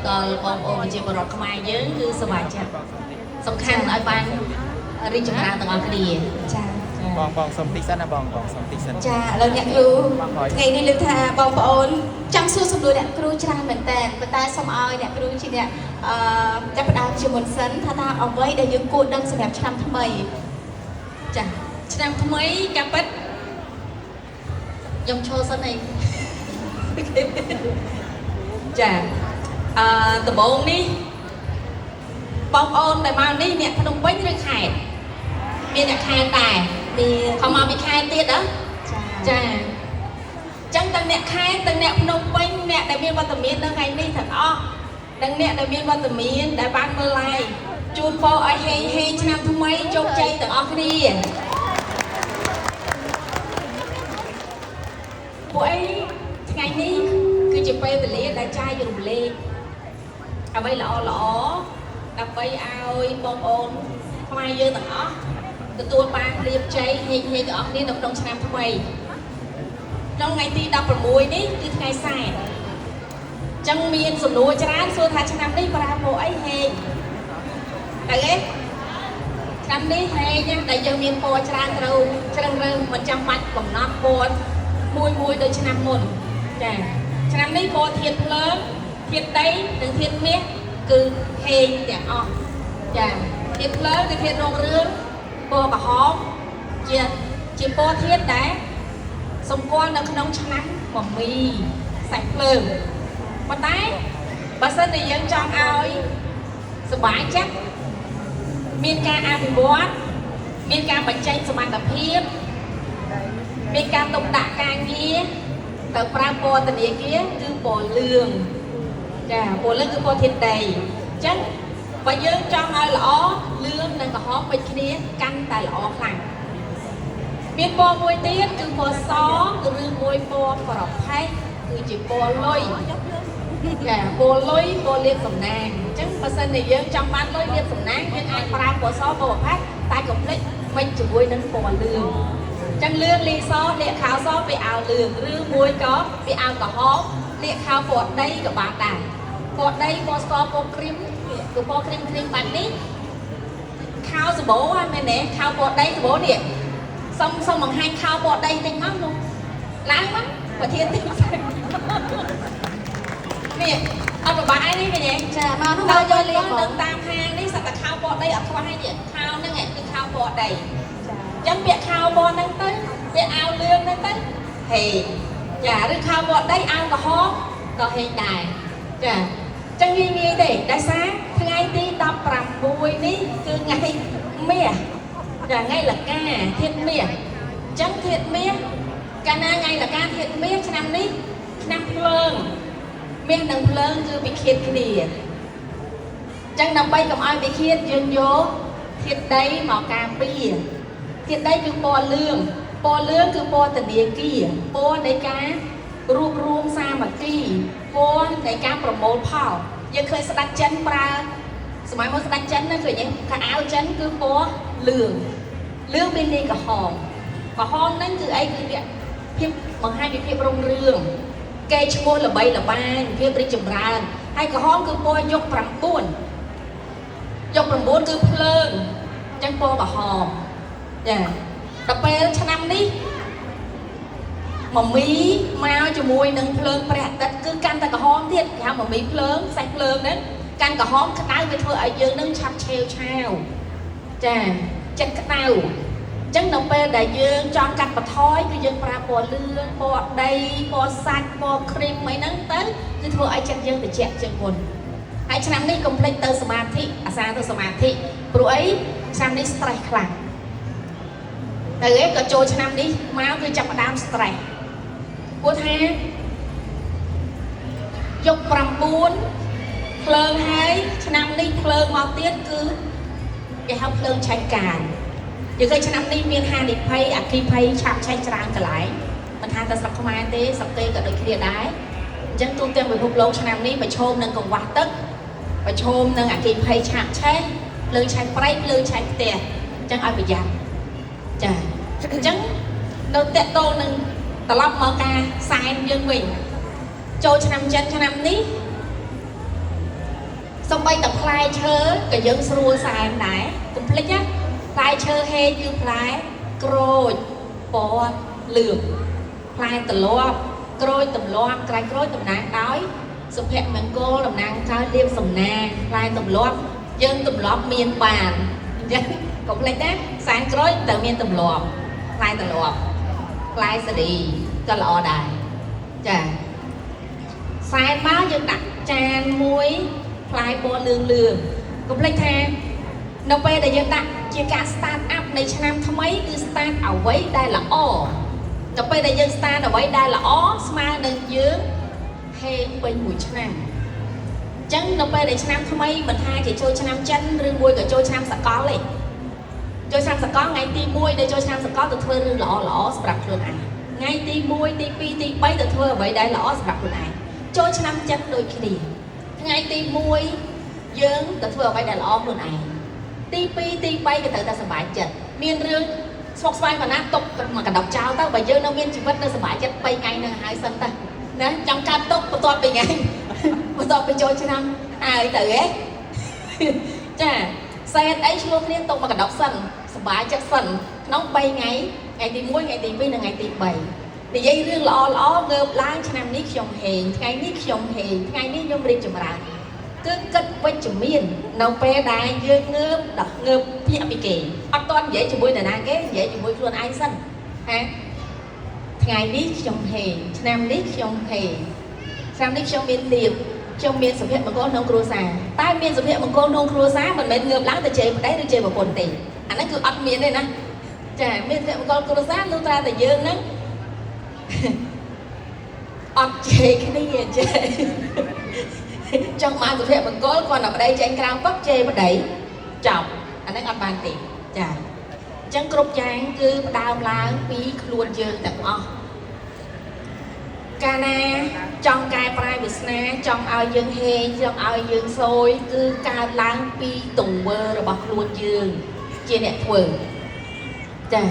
ដល់បងប្អូនប្រជាពលរដ្ឋខ្មែរយើងគឺសប្បាយចិត្តសំខាន់ឲ្យបានរីកចម្រើនទាំងអស់គ្នា ចា បងបងសុំតិចសិនណាបងបងសុំតិចសិន ចាឥឡូវអ្នកគ្រូថ្ងៃនេះលើកថាបងប្អូនចង់សួរសំណួរអ្នកគ្រូច្រើនមែនតើប៉ុន្តែសូមឲ្យអ្នកគ្រូជាអ្នកអឺចាប់ផ្ដើមជាមុនសិនថាតើអ្វីដែលយើងគួរដឹងសម្រាប់ឆ្នាំថ្មី ចាឆ្នាំថ្មីកាពិតខ្ញុំឈរសិនអី ចាអឺដំបូងនេះបងប្អូនដែលមកនេះអ្នកភ្នំពេញឬខេត្តមានអ្នកខេត្តដែរ មាន ខំមកពីខេត្តទៀតហ៎ ចា ចាអញ្ចឹងទាំងអ្នកខេត្តទាំងអ្នកភ្នំពេញអ្នកដែលមានវត្តមាននៅថ្ងៃនេះទាំងអស់ទាំងអ្នកដែលមានវត្តមានដែលបានមើល live ជូនពរឲ្យហេងហេងឆ្នាំថ្មីជោគជ័យទាំងអស់គ្នាពួកអីថ្ងៃនេះគឺជាពេលវេលាដែលចាយរំលែកអ្វីល្អល្អដើម្បីឲ្យបងប្អូនខ្មែរយើងទាំងអស់ទទួលបានលាភជ័យហេងហេងទាំងអស់គ្នានៅក្នុងឆ្នាំថ្មីក្នុងថ្ងៃទី16នេះគឺថ្ងៃសែនអញ្ចឹងមានសំណួរច្រើនសួរថាឆ្នាំនេះប្រើពណ៌អីហេងតែគេឆ្នាំនេះហេងណាស់ដែលយើងមានពណ៌ច្រើនត្រូវជ្រើសរើសមិនចាំបាច់កំណត់ពណ៌មួយមួយដូចឆ្នាំមុនចាឆ្នាំនេះពណ៌ធាតុភ្លើងធាតុដីនិងធាតុមាសគឺហេងទាំងអស់ចាធាតុភ្លើងគឺធាតុរុងរឿងពណ៌ក្រហមជាជាពណ៌ធាតុដែល សម្គាល់នៅក្នុងឆ្នាំមមីសាច់ភ្លើងប៉ុន្តែបើសិនជាយើងចង់ឲ្យសប្បាយចិត្តមានការអភិវឌ្ឍមានការបញ្ចេញសមត្ថភាពមានការទុកដាក់ការងារទៅប្រើពណ៌ធនាគារគឺពណ៌លឿងចាពណ៌លឿងគឺពណ៌ធាតុដីអញ្ចឹងបើយើងចង់ឲ្យល្អលឿងនិងក្រហមពេចគ្នាកាន់តែល្អខ្លាំង មានពណ៌មួយទៀតគឺពណ៌សឬមួយពណ៌ប្រផេះគឺជាពណ៌លុយចាពណ៌លុយពណ៌លាភសំណាងអញ្ចឹងបើសិនជាយើងចង់បានលុយលាភសំណាងយើងអាចប្រើពណ៌សពណ៌ប្រផេះតែកុំភ្លេចមិចជាមួយនឹងពណ៌លឿងអញ្ចឹងលឿងលីសលាកខោសពីអាវលឿងឬមួយក៏ពីអាវក្រហមលាកខោពណ៌ដីក៏បានដែរពណ៌ដីពណ៌ស្ករពណ៌គ្រីមគឺពណ៌គ្រីមគ្រីមបែបនេះខោសម្បូរហ្នឹងមែនទេខោពណ៌ដីសម្បូរនេះ សុំសុំបង្ហាញខោពណ៌ដីតិចមកនោះឡើងមកប្រធានទីនេះអត់ប្របាក់អីនេះវិញទេ ចាមកនោះ ដល់ មក យកលៀង យកលៀង នឹងតាមហាងនេះសត្វតែខោពណ៌ដីអត់ខ្វះទេនេះខោហ្នឹងឯងគឺខោពណ៌ដី ចា អញ្ចឹងពាក់ខោពណ៌ហ្នឹងទៅពាក់អាវលឿងហ្នឹងទៅហេចាឬខោពណ៌ដីអាវក្រហមក៏ហេងដែរចាអញ្ចឹងងាយងាយទេដោយសារថ្ងៃទី16នេះគឺថ្ងៃមាសចាថ្ងៃលកាធាតុមាស អញ្ចឹងធាតុមាសកាលណាថ្ងៃលកាធាតុមាសឆ្នាំនេះឆ្នាំភ្លើងមាសនិងភ្លើងគឺវិឃាតគ្នាអញ្ចឹងដើម្បីកុំឲ្យវិឃាតយើងយកធាតុដីមកការពារធាតុដីគឺពណ៌លឿងពណ៌លឿងគឺពណ៌ធនាគារពណ៌នៃការរួបរวมសាមគ្គីពណ៌នៃការប្រមូលផលយើងឃើញស្ដេចចិនប្រើសម័យមុនស្ដេចចិនណាឃើញទេខោអាវចិនគឺពណ៌លឿងលឿងមានន័យក្រហម ក្រហមហ្នឹងគឺអីគឺវាភាពបង្ហាញពីភាពរុងរឿងកេរ្តិ៍ឈ្មោះល្បីល្បាញភាពរីកចម្រើនហើយក្រហមគឺពណ៌យក9យក9គឺភ្លើងអញ្ចឹងពណ៌ក្រហមចាដល់ពេលឆ្នាំនេះមមីមកជាមួយនឹងភ្លើងព្រះអាទិត្យគឺកាន់តែក្រហមទៀតគេហៅមមីភ្លើងខ្សែភ្លើងហ្នឹងកាន់ក្រហមក្តៅវាធ្វើឲ្យយើងនឹងឆាប់ឆេវឆាវចាចិត្តក្តៅ អញ្ចឹងនៅពេលដែលយើងចង់កាត់បន្ថយគឺយើងប្រើពណ៌លឿងពណ៌ដីពណ៌សាច់ពណ៌គ្រីមអីហ្នឹងទៅគឺធ្វើឲ្យចិត្តយើងត្រជាក់ជាងមុនហើយឆ្នាំនេះកុំភ្លេចទៅសមាធិអាសាទៅសមាធិព្រោះអីឆ្នាំនេះ stress ខ្លាំងទៅឯងក៏ចូលឆ្នាំនេះមកគឺចាប់ផ្ដើម stress ព្រោះថាយក9ភ្លើងហើយឆ្នាំនេះភ្លើងមកទៀតគឺគេហៅភ្លើងឆេះកាយ យើងឃើញឆ្នាំនេះមានហានិភ័យអគ្គិភ័យឆាប់ឆេះច្រើនកន្លែងមិនថាតែស្រុកខ្មែរទេស្រុកគេក៏ដូចគ្នាដែរអញ្ចឹងទូទាំងពិភពលោកឆ្នាំនេះប្រឈមនឹងកង្វះទឹកប្រឈមនឹងអគ្គិភ័យឆាប់ឆេះភ្លើងឆេះព្រៃភ្លើងឆេះផ្ទះអញ្ចឹងឲ្យប្រយ័ត្នចាអញ្ចឹងនៅតកតងនឹងត្រឡប់មកការសែនយើងវិញចូលឆ្នាំចិនឆ្នាំនេះ សំបីតែផ្លែឈើក៏យើងស្រួលសែនដែរកុំភ្លេចណាផ្លែឈើហេងគឺផ្លែក្រូចពណ៌លឿងផ្លែត្រលប់ក្រូចទម្លាប់ក្រៃក្រូចតំណាងដោយសុភមង្គលតំណាងដោយលៀបសំណាងផ្លែទម្លាប់យើងទម្លាប់មានបានអញ្ចឹងកុំភ្លេចណាសែនក្រូចត្រូវមានទម្លាប់ផ្លែទម្លាប់ផ្លែសាឌីក៏ល្អដែរចា សែនមកយើងដាក់ចានមួយផ្លែពណ៌លឿងលឿងកុំភ្លេចថានៅពេលដែលយើងដាក់ជាការ start up នៃឆ្នាំថ្មីគឺ start អ្វីដែលល្អនៅពេលដែលយើង start អ្វីដែលល្អស្មើនឹងយើងហេងពេញមួយឆ្នាំអញ្ចឹងនៅពេលដែលឆ្នាំថ្មីមិនថាជាចូលឆ្នាំចិនឬមួយក៏ចូលឆ្នាំសកលទេចូលឆ្នាំសកលថ្ងៃទី1ដែលចូលឆ្នាំសកលទៅធ្វើរឿងល្អល្អសម្រាប់ខ្លួនឯងថ្ងៃទី1ទី2ទី3ទៅធ្វើអ្វីដែលល្អសម្រាប់ខ្លួនឯង ចូលឆ្នាំចិនដូចគ្នាថ្ងៃទី1យើងទៅធ្វើអ្វីដែលល្អខ្លួនឯងទី2ទី3ក៏ត្រូវតែសប្បាយចិត្តមានរឿងស្មុគស្មាញប៉ុណ្ណាទុកមកកណ្ដប់ចោលទៅបើយើងនៅមានជីវិតនៅសប្បាយចិត្ត3ថ្ងៃនឹងហើយសិនទៅណាចង់កាត់ទុកបន្ទាប់ពីថ្ងៃ បន្ទាប់ពីចូលឆ្នាំហើយទៅហ៎ ចាសែនអីឆ្លោះគ្នាទុកមកកណ្ដប់សិនសប្បាយចិត្តសិនក្នុង3ថ្ងៃថ្ងៃទី1ថ្ងៃទី2និងថ្ងៃទី3 និយាយរឿងល្អល្អងើបឡើងឆ្នាំនេះខ្ញុំហេងថ្ងៃនេះខ្ញុំហេងថ្ងៃនេះខ្ញុំរីកចម្រើនគឺគិតវិជ្ជមាននៅពេលដែលយើងងើបដល់ងើបភ្ញាក់ពីគេអត់ទាន់និយាយជាមួយនរណាគេនិយាយជាមួយខ្លួនឯងសិនហាថ្ងៃនេះខ្ញុំហេងឆ្នាំនេះខ្ញុំហេងឆ្នាំនេះខ្ញុំមានលៀបខ្ញុំមានសុភមង្គលក្នុងគ្រួសារតែមានសុភមង្គលក្នុងគ្រួសារមិនមែនងើបឡើងទៅជេរប្តីឬជេរប្រពន្ធទេអាហ្នឹងគឺអត់មានទេណាចាមានសុភមង្គលគ្រួសារលុះត្រាតែយើងហ្នឹង អត់ជេរគ្នាចេះចង់បានសុភមង្គលគាត់តែប្តីចេញក្រៅពឹកជេរប្តីចប់អាហ្នឹងអត់បានទេចាអញ្ចឹងគ្រប់យ៉ាងគឺផ្ដើមឡើងពីខ្លួនយើងទាំងអស់កាលណាចង់កែប្រែវាសនាចង់ឲ្យយើងហេងចង់ឲ្យយើងសួយគឺកើតឡើងពីទង្វើរបស់ខ្លួនយើងជាអ្នកធ្វើចា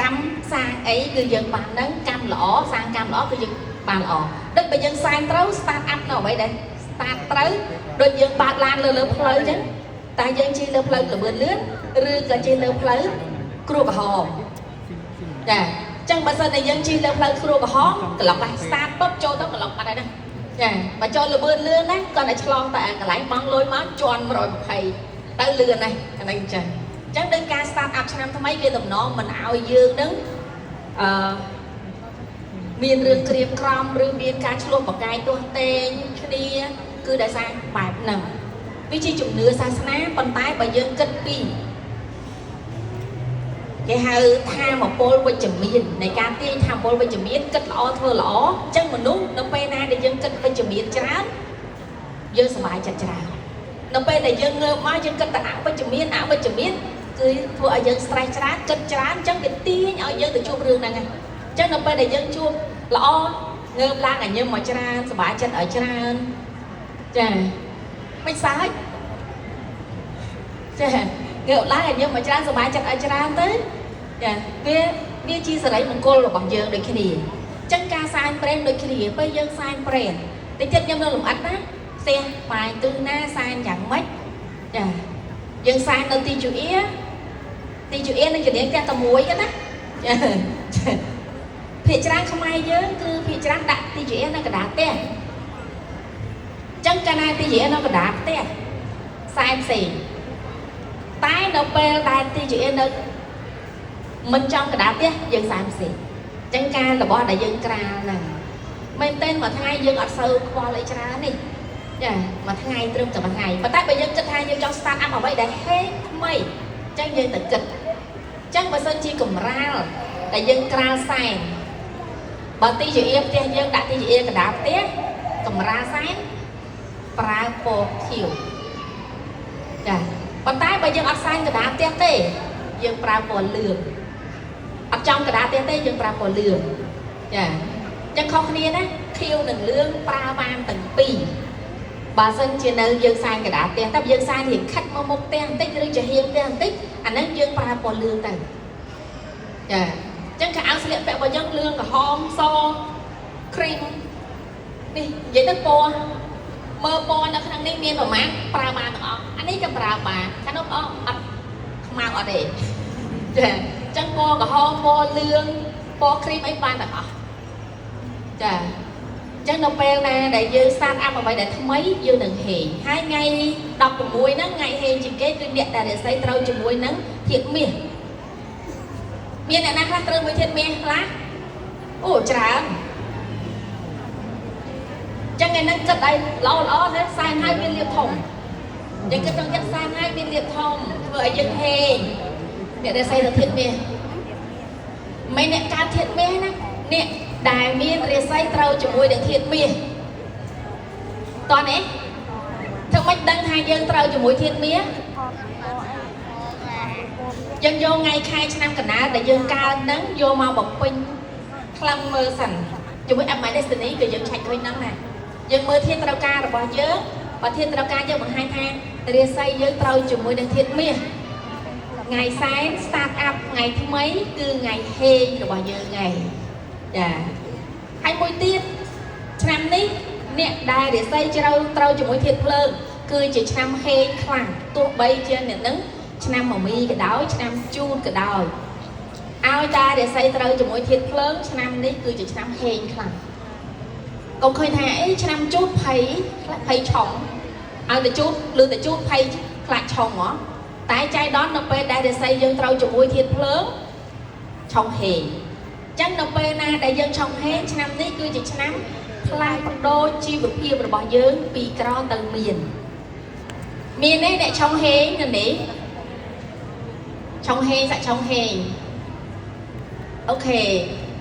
កម្មសាងអីគឺយើងបានហ្នឹងកម្មល្អសាងកម្មល្អគឺយើងបានល្អដូចបើយើងសែនត្រូវ start up នៅអ្វីដែល start ត្រូវដូចយើងបើកឡានលើលើផ្លូវអញ្ចឹងតែយើងជិះលើផ្លូវល្បឿនលឿនឬក៏ជិះលើផ្លូវគ្រួក្រហមចាអញ្ចឹងបើសិនតែយើងជិះលើផ្លូវគ្រួក្រហមក្លុកហើយ start ពុបចូលទៅក្លុកបាត់ហើយណាចាបើចូលល្បឿនលឿនណាគាត់តែឆ្លងតែកន្លែងបងលុយមកជន់120ទៅលឿនណាស់អាហ្នឹងអញ្ចឹងអញ្ចឹងដូចការ start up ឆ្នាំថ្មីគេតំណងមិនឲ្យយើងនឹងអឺ មានរឿងក្រៀមក្រំឬមានការឆ្លោះប្រកែកទាស់ទែងគ្នាគឺដោយសារបែបហ្នឹងវាជាជំនឿសាសនាប៉ុន្តែបើយើងគិតពីគេហៅថាមពលវិជ្ជមាននៃការទាញថាមពលវិជ្ជមានគិតល្អធ្វើល្អអញ្ចឹងមនុស្សនៅពេលណាដែលយើងគិតវិជ្ជមានច្រើនយើងសប្បាយចិត្តច្រើននៅពេលដែលយើងងើបមកយើងគិតតែអវិជ្ជមានអវិជ្ជមានគឺធ្វើឲ្យយើង stress ច្រើនគិតច្រើនអញ្ចឹងវាទាញឲ្យយើងទៅជួបរឿងហ្នឹងហើយ អញ្ចឹងនៅពេលដែលយើងជួបល្អងើបឡើងឲ្យញឹមមកច្រើនសប្បាយចិត្តឲ្យច្រើនចាមិនសើចចាងើបឡើងឲ្យញឹមមកច្រើនសប្បាយចិត្តឲ្យច្រើនទៅចាវាវាជាសិរីមង្គលរបស់យើងដូចគ្នាអញ្ចឹងការសែនព្រេនដូចគ្នាពេលយើងសែនព្រេនតិចទៀតខ្ញុំនៅលំអិតណាផ្ទះបាយទិសណាសែនយ៉ាងម៉េចចាយើងសែននៅទីជូអៀទីជូអៀនឹងជំនាញផ្ទះតែមួយទេណាចា ភាគច្រើនខ្មែរយើងគឺភាគច្រើនដាក់ទីជានៅកណ្ដាលផ្ទះអញ្ចឹងកាលណាទីជានៅកណ្ដាលផ្ទះសែនផ្សេងតែនៅពេលដែលទីជានៅមិនចំកណ្ដាលផ្ទះយើងសែនផ្សេងអញ្ចឹងការរបស់ដែលយើងក្រាលហ្នឹងមែនទែនមួយថ្ងៃយើងអត់សូវខ្វល់អីច្រើនទេចាមួយថ្ងៃត្រឹមតែមួយថ្ងៃប៉ុន្តែបើយើងគិតថាយើងចង់ start up អ្វីដែលហេងថ្មីអញ្ចឹងយើងទៅគិតអញ្ចឹងបើសិនជាកម្រាលដែលយើងក្រាលសែន បើទីជាផ្ទះយើងដាក់ទីជាកណ្ដាលផ្ទះកម្រាលសែនប្រើពណ៌ខៀវចាប៉ុន្តែបើយើងអត់សែនកណ្ដាលផ្ទះទេយើងប្រើពណ៌លឿងអត់ចំកណ្ដាលផ្ទះទេយើងប្រើពណ៌លឿងចាអញ្ចឹងខុសគ្នាណាខៀវនិងលឿងប្រើបានទាំងពីរបើសិនជានៅយើងសែនកណ្ដាលផ្ទះតែយើងសែនរៀងខិតមកមុខផ្ទះបន្តិចឬជាហៀងផ្ទះបន្តិចអាហ្នឹងយើងប្រើពណ៌លឿងទៅចា ចឹងខោអាវស្លៀកពាក់របស់យើងលឿងក្រហមសគ្រីមនេះនិយាយទៅពណ៌ មើលពណ៌នៅក្នុងនេះមានប្រមាណប្រើបានទាំងអស់អានេះក៏ប្រើបានខាងនោះអត់អត់ខ្មៅអត់ទេចាអញ្ចឹងពណ៌ក្រហមពណ៌លឿងពណ៌គ្រីមអីបានទាំងអស់ចាអញ្ចឹងនៅពេលណាដែលយើង start up អ្វីដែលថ្មីយើងនឹងហេងហើយថ្ងៃ16ហ្នឹងថ្ងៃហេងជាងគេគឺអ្នកដែលរិស័យត្រូវជាមួយនឹងធាតុមាសមានអ្នកណាខ្លះត្រូវមួយធាតុមាសខ្លះអូច្រើន ចឹងថ្ងៃហ្នឹងគិតឲ្យល្អល្អណាសែនហើយមានលៀបធំចឹងគិតក្នុងចិត្តសែនហើយមានលៀបធំធ្វើឲ្យយើងហេងអ្នកដែលសៃទៅធាតមាសមិនអ្នកកើតធាតមាសណាអ្នកដែលមានរាសីត្រូវជាមួយនឹងធាតមាសតោះនេះធ្វើម៉េចដឹងថាយើងត្រូវជាមួយធាតមាសយើងយកថ្ងៃខែឆ្នាំកណាដែលយើងកើតហ្នឹងយកមកបំពេញខ្លាំងមើលសិនជាមួយ App My Destiny ក៏យើងឆែកឃើញហ្នឹងដែរ យើងមើលធាតុត្រូវការរបស់យើងបើធាតុត្រូវការយើងបង្ហាញថារាសីយើងត្រូវជាមួយនឹងធាតុមាសថ្ងៃសែន start up ថ្ងៃថ្មីគឺថ្ងៃហេងរបស់យើងថ្ងៃចាហើយមួយទៀតឆ្នាំនេះអ្នកដែលរាសីជ្រៅត្រូវជាមួយធាតុភ្លើងគឺជាឆ្នាំហេងខ្លាំងទោះបីជាអ្នកនឹងឆ្នាំមមីក៏ដោយឆ្នាំជូតក៏ដោយឲ្យតែរាសីត្រូវជាមួយធាតុភ្លើងឆ្នាំនេះគឺជាឆ្នាំហេងខ្លាំង កុំឃើញថាអីឆ្នាំជូតភ័យភ័យឆុងឲ្យតែជូតឬតែជូតភ័យខ្លាចឆុងហ៎តែចៃដន្យនៅពេលដែលរិស័យយើងត្រូវជាមួយធាតុភ្លើងឆុងហេងអញ្ចឹងនៅពេលណាដែលយើងឆុងហេងឆ្នាំនេះគឺជាឆ្នាំផ្លាស់ប្ដូរជីវភាពរបស់យើងពីក្រទៅមានមានទេអ្នកឆុងហេងនៅនេះឆុងហេងសាក់ឆុងហេង OK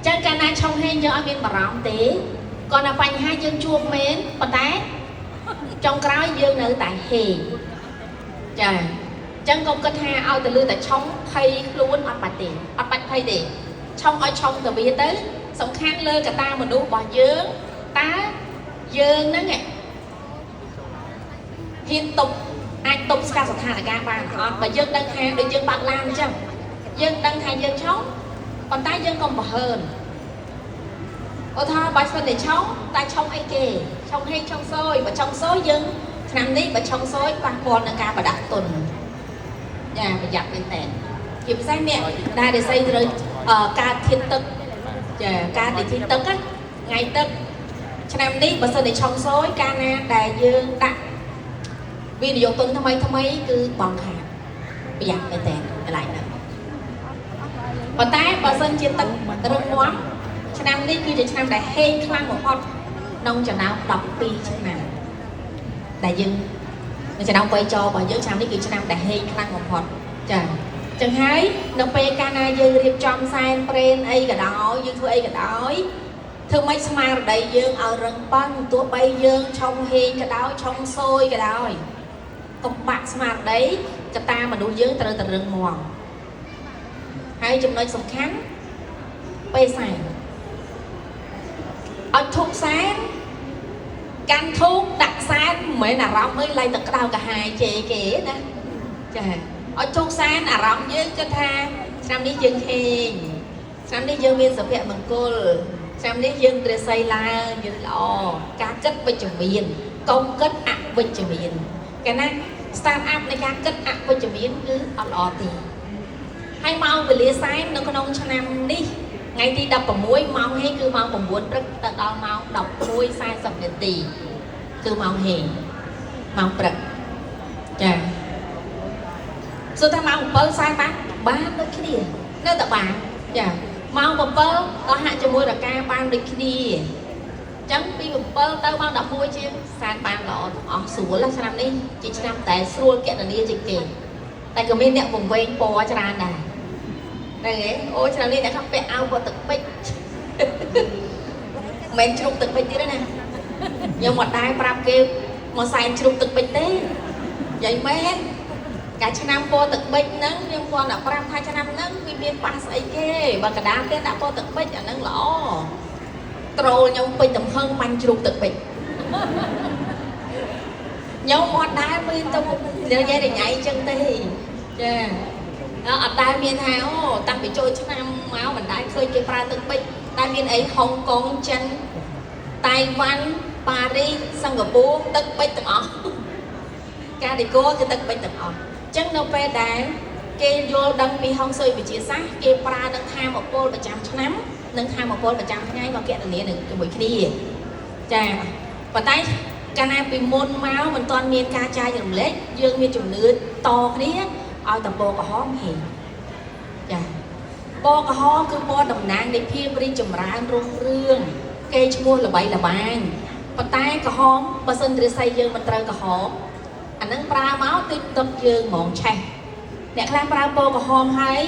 ចឹងកាលណាឆុងហេងយើងអត់មានបារម្ភទេគាត់ថាបញ្ហាយើងជួបមែនប៉ុន្តែចុងក្រោយយើងនៅតែហេងចាចឹងកុំគិតថាឲ្យទៅលឺតែឆុងភ័យខ្លួនអត់បាច់ទេអត់បាច់ភ័យទេឆុងឲ្យឆុងទៅវាទៅសំខាន់លើកត្តាមនុស្សរបស់យើងតើយើងហ្នឹងឯងហ៊ានទប់អាចទប់ស្កាត់ស្ថានភាពបានអត់បើយើងដឹងថាដូចយើងបើកឡានអញ្ចឹងយើងដឹងថាយើងឆុងប៉ុន្តែយើងកុំប្រហើនឧទាហរណ៍បើសិនតែឆុងតែឆុងអីគេឆុងហេងឆុងសយបើឆុងសយយើងឆ្នាំនេះបើឆុងសយប៉ះពាល់នឹងការប្រដាក់ទុនចាប្រយ័ត្នមែនតើជាពិសេសអ្នកដែលរិស័យត្រូវការធាតទឹកចាការដែលធាតទឹកណាថ្ងៃទឹកឆ្នាំនេះបើសិនតែឆុងសយកាលណាដែលយើងដាក់វិនិយោគទុនថ្មីថ្មីគឺបងខាតប្រយ័ត្នមែនតើកន្លែងហ្នឹង ប៉ុន្តែបើសិនជាទឹករឹងមាំឆ្នាំនេះគឺជាឆ្នាំដែលហេងខ្លាំងបំផុតក្នុងចំណោម12ឆ្នាំដែលយើងនៅចំណោមវ័យចរបស់យើងឆ្នាំនេះគឺឆ្នាំដែលហេងខ្លាំងបំផុតចាចឹងហើយនៅពេលកាលណាយើងរៀបចំសែនព្រេនអីក៏ដោយយើងធ្វើអីក៏ដោយធ្វើម៉េចស្មារតីយើងឲ្យរឹងប៉ឹងទោះបីយើងឆុងហេងក៏ដោយឆុងសួយក៏ដោយកុំបាក់ស្មារតីកត្តាមនុស្សយើងត្រូវតែរឹងមាំ ហើយចំណុចសំខាន់ពេលសែនឲ្យធូបសែនកាន់ធូបដាក់សែនមិនមែនអារម្មណ៍អីឡៃតែក្តៅកាហាយជេរគេណាចាឲ្យធូបសែនអារម្មណ៍យើងគិតថាឆ្នាំនេះយើងហេងឆ្នាំនេះយើងមានសុភមង្គលឆ្នាំនេះយើងព្រះសីឡើងយើងល្អការគិតវិជ្ជមានកុំគិតអវិជ្ជមានកាលណា start up នៃការគិតអវិជ្ជមានគឺអត់ល្អទេ ហើយម៉ោងវេលាសែននៅក្នុងឆ្នាំនេះថ្ងៃទី16ម៉ោងហេងគឺម៉ោង9ព្រឹកទៅដល់ម៉ោង11:40នាទីគឺម៉ោងហេងម៉ោងព្រឹកចាសួរថាម៉ោង7សែនបានបានដូចគ្នានៅតែបានចាម៉ោង7ដល់ហាក់ជាមួយរកាបានដូចគ្នាអញ្ចឹងពី7ទៅម៉ោង11ជាងសែនបានល្អទាំងអស់ស្រួលណាឆ្នាំនេះជាឆ្នាំតែស្រួលកណនាជាងគេតែក៏មានអ្នកវង្វេងពណ៌ច្រើនដែរ ហ្នឹងឯងអូឆ្នាំនេះអ្នកខ្លះពាក់អាវពណ៌ទឹកបិចមិនជ្រុកទឹកបិចទៀតទេណាខ្ញុំអត់ដែរប្រាប់គេមកសែនជ្រុកទឹកបិចទេយាយមែនកាលឆ្នាំពណ៌ទឹកបិចហ្នឹងខ្ញុំគាត់តែប្រាប់ថាឆ្នាំហ្នឹងវាមានប៉ះស្អីគេបើកដាលទេដាក់ពណ៌ទឹកបិចអាហ្នឹងល្អត្រូលខ្ញុំពេញទំហឹងបាញ់ជ្រុកទឹកបិចខ្ញុំអត់ដែរមានទៅនិយាយរញ៉ៃចឹងទេចា អត់ដែលមានថាអូតាំងពីចូលឆ្នាំមកមិនដែលឃើញគេប្រើទឹកបិចតែមានអីហុងកុងចិនតៃវ៉ាន់ ប៉ារីសសិង្ហបុរីទឹកបិចទាំងអស់ ការដេកគឺទឹកបិចទាំងអស់អញ្ចឹងនៅពេលដែលគេយល់ដឹងពីហុងស៊ុយវិទ្យាសាស្ត្រគេប្រើនឹងធម៌ពលប្រចាំឆ្នាំនិងធម៌ពលប្រចាំថ្ងៃមកគណនានឹងជាមួយគ្នាចាប៉ុន្តែកាលណាពីមុនមកមិនទាន់មានការចែករំលែកយើងមានជំនឿតគ្នាឲ្យតពណ៌ក្រហមហេចាពណ៌ក្រហមគឺពណ៌តំណាងនៃភាពរីកចម្រើនរុងរឿងគេឈ្មោះល្បីល្បាញប៉ុន្តែក្រហមបើសិនរាសីយើងមិនត្រូវក្រហម អានឹងប្រើមកតិចទឹកយើងហ្មងឆេះអ្នកខ្លះប្រើពណ៌ក្រហមហើយ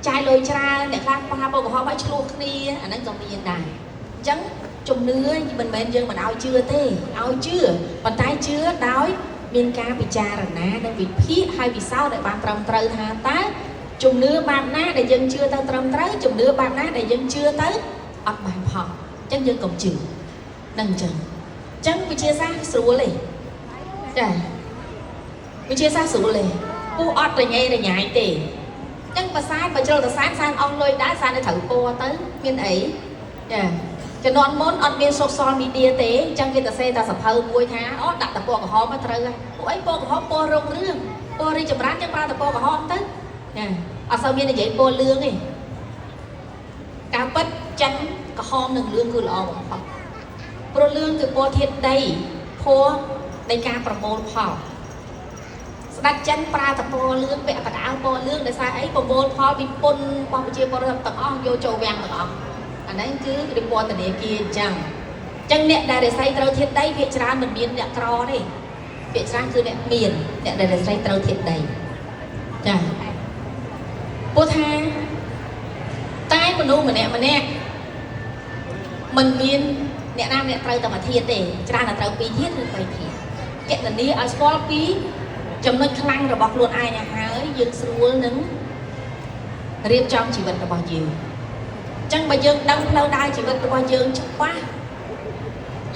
ចាយលុយច្រើនអ្នកខ្លះប្រើពណ៌ក្រហមហើយឆ្លោះគ្នាអានឹងក៏មានដែរអញ្ចឹងជំនឿមិនមែនយើងមិនឲ្យជឿទេឲ្យជឿប៉ុន្តែជឿដោយមានការពិចារណានិងវិភាគហើយពិសោធន៍ឲ្យបានត្រឹមត្រូវថាតើជំនឿបែបណាដែលយើងជឿទៅត្រឹមត្រូវជំនឿបែបណាដែលយើងជឿទៅអត់បានផលអញ្ចឹងយើងកុំជឿនឹងអញ្ចឹងអញ្ចឹងវិទ្យាសាស្ត្រស្រួលទេចា វិជាសាស្ត្រស្រួលទេពូអត់រញ៉េរញ៉ៃទេអញ្ចឹងបើសែនបើជ្រុលទៅសែនសែនអស់លុយដែរសែននៅត្រូវពណ៌ទៅមានអីចាជំនាន់មុនអត់មាន social media ទេអញ្ចឹងគេទៅសេតែសភៅមួយថាអូដាក់តែពណ៌ក្រហមមកត្រូវហើយពួកអីពណ៌ក្រហមពណ៌រងរឿងពណ៌រីកចម្រើនចឹងប្រើតែពណ៌ក្រហមទៅចាអត់សូវមាននិយាយពណ៌លឿងទេការពិតចិនក្រហមនិងលឿងគឺល្អបំផុតព្រោះលឿងគឺពណ៌ធាតុដីពណ៌នៃការប្រមូលផល ស្ដេចចិនប្រើតពណ៌លឿងពាក់តកៅពណ៌លឿងដោយសារអីប្រមូលផលពីពុនរបស់ប្រជាពលរដ្ឋទាំងអស់យកចូលវាំងទាំងអស់អាហ្នឹងគឺរិពន្ធនាគារអញ្ចឹងអញ្ចឹងអ្នកដែលរិស័យត្រូវធាតដីភាគច្រើនមិនមានអ្នកក្រទេភាគច្រើនគឺអ្នកមានអ្នកដែលរិស័យត្រូវធាតដីចាពោលថាតែមនុស្សម្នាក់ម្នាក់មិនមានអ្នកណាម្នាក់ត្រូវតែមួយធាតទេច្រើនតែត្រូវពីរធាតឬបីធាតគណនាឲ្យស្គាល់ពី ចំណុចខ្លាំងរបស់ខ្លួនឯងឲ្យហើយយើងស្រួលនឹងរៀបចំជីវិតរបស់យើងអញ្ចឹងបើយើងដឹងផ្លូវដើរជីវិតរបស់យើងច្បាស់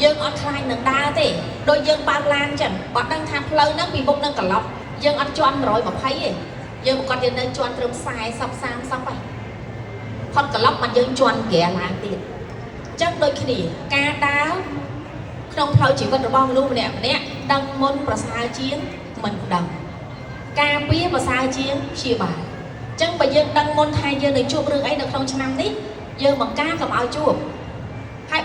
យើងអត់ខ្លាចនឹងដើរទេដូចយើងបើកឡានអញ្ចឹងបើដឹងថាផ្លូវហ្នឹងពីមុខនឹងត្រឡប់យើងអត់ជន់120ទេយើងប្រកាសយើងនៅជន់ត្រឹម40 30ហើយផុតត្រឡប់មកយើងជន់ហ្គាឡើងទៀតអញ្ចឹងដូចគ្នាការដើរក្នុងផ្លូវជីវិតរបស់មនុស្សម្នាក់ម្នាក់ដឹងមុនប្រសើរជាងមិនដឹងការពារប្រសើរជាងព្យាបាលអញ្ចឹងបើយើងដឹងមុនថាយើងនឹងជួបរឿងអីនៅក្នុងឆ្នាំនេះយើងបង្ការកុំឲ្យជួប